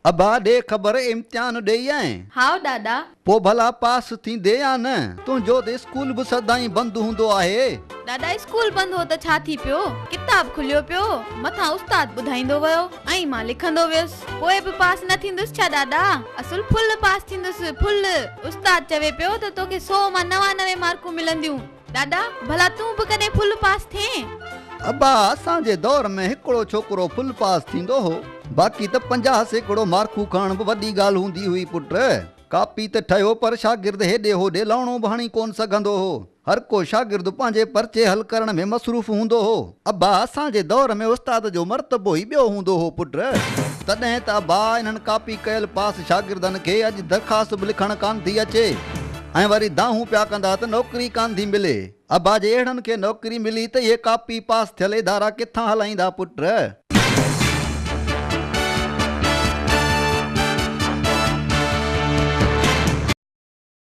ابا ڏي خبر امتحان ڏئي آئين؟ هائو ڏاڏا. پوء ڀلا پاس ٿيندي يا نه؟ تنهنجو ته اسڪول به سدائين بند هوندو آهي. ڏاڏا اسڪول بند هو ته ڇا ٿي پيو؟ ڪتاب کليو پيو، مٿان استاد ٻڌائيندو ويو ۽ مان لکندو ويس. پوء به پاس نه ٿيندس ڇا ڏاڏا؟ اصل فل پاس ٿيندس، فل. استاد چوي پيو ته توکي سو مان 99 مارڪون ملنديون. ڏاڏا، ڀلا تون به ڪڏهن فل پاس ٿئين؟ ابا، اسان جي دور ۾ هڪڙو ڇوڪرو فل پاس ٿيندو هو، باقي ته 50% مارڪون کڻڻ به وڏي ڳالهه هوندي هئي پٽ. ڪاپي ته ٺهيو پر شاگرد هيڏي هوڏي لوڻو به هڻي ڪونه سگهندو هو. هر ڪو شاگرد پنهنجي پرچي حل ڪرڻ ۾ مصروف هوندو هو. ابا، اسان جي دور ۾ استاد جو مرتبو ئي ٻيو هوندو هو پٽ. تڏهن ته ابا، انهن ڪاپي ڪيل پاس شاگردن کي اڄ درخواست به لکڻ ڪانه ٿي اچي ۽ وري دانهون پيا ڪندا ته نوڪري ڪانه ٿي ملي. ابا، جي اهڙن کي نوڪري ملي ته اهي ڪاپي پاس ٿيل ادارا ڪٿان هلائيندا پٽ؟